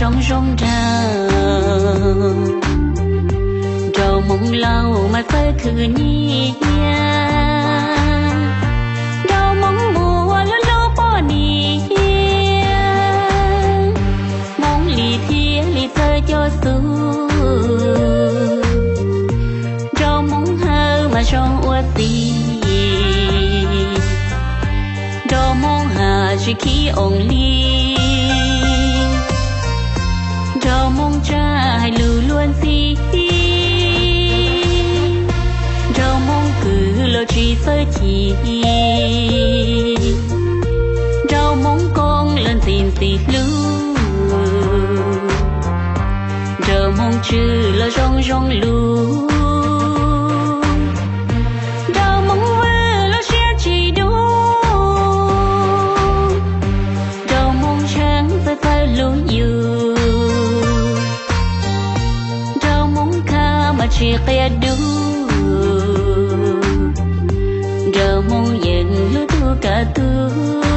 zoo zoo nraug. Nraug Hmoob laus mas txawj khwv nyiaj, nraug Hmoob muaj lub lub poj niam, Hmoob li thiaj li txawj coj xu. Nraug Hmoob hawm mas zoo ua txiv, nraug Hmoob ham tsis khib oos li, nraug Hmoob tsa hais lus luag ntxhi, nraug Hmoob kwv los tsis txawj chim, nraug Hmoob koob los ntxim ntxim hlub, nraug Hmoob tswj los zoo zoo lus, nraug Hmoob vwm los siab tsis dub, nraug Hmoob tsheej txawj txawj hlub yus, nraug Hmoob khab mas tsis qia dub, nraug Hmoob yeej hlub tug kaj tug.